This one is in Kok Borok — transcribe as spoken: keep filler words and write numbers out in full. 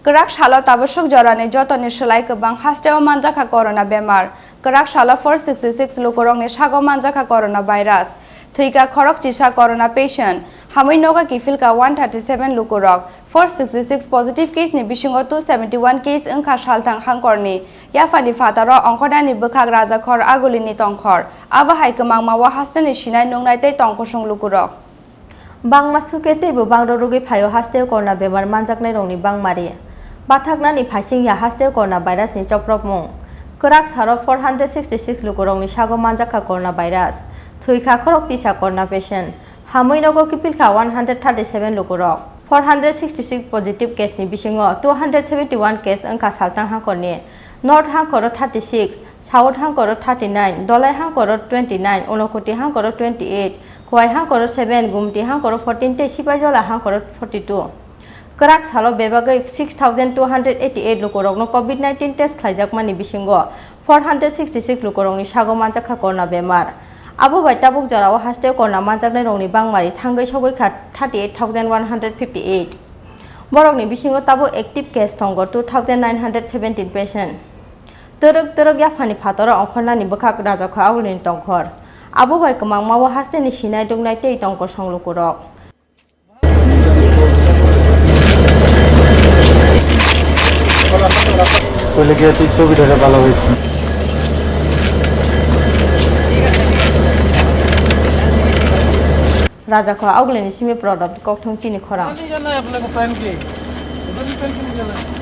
Kwrak salo tabuk suk jorani jotoni swlai kwbang hasteo manjakha corona bemar. Kwrak salo four sixty six lukurokni sago manjakha corona virus. Thwikha khorok chisa corona patient. Hamwi nogo kiphilkha one thirty seven lukurok. Four sixty six positive case ni bisingo two seventy one case wngkha salthang hangkorni. Yaphani phataro ongkhornani bwkhak Rajakhor Agulini tongkhor. Abo hai kwmangma o hasteni sinai nungnai tei tongkosong lukurok. Bangma suke teibo bangro rwgwi phaio hasteo corona bemar manjaknairokni bangmari. Bathaknani phaising ya hasteo corona virusni chopropmung. Kwrak saro four hundred sixty six lukurokni sago manjakha corona virus. Thwikha khorok chisa corona patient. Hamwi nogo kiphilkha one hundred thirty seven lukurok. Four hundred sixty six positive case ni bisingo two hundred seventy one case wngkha salthang hangkorni. North hangkoro thirty six, South hangkoro thirty nine, Dolai hangkoro twenty nine, Unakoti hangkoro twenty eight, Khowai hangkoro seven, Gumti hangkoro fourteen tei Sipaijola hangkoro forty two. Kwrak salo bebagwi six thousand two hundred eighty eight lukurokno covid nineteen test khlaijakmani bisingo four hundred sixty six lukurokni sago manjakha corona bemar. Abo bai tabuk jorao hasteo corona manjaknairokni bangmari thangwi sogwi kha thirty eight thousand one hundred fifty eight. Borokni bisingo tabuk active case tongo two thousand nine hundred seventeen patient. Twrwk twrwk yaphani phataro ongkhornani bwkhak Rajakho Agulini tongkhor. Abo bai kwmangma o hasteni sinai dungnai tei tongkosong lukurok. पहले क्या थी, सौ की जगह वाला हुई थी। Rajakho Agulini simi product kokthung chini khorang. नहीं जाना है अपने को पहन के, उधर भी पहन के नहीं जाना है।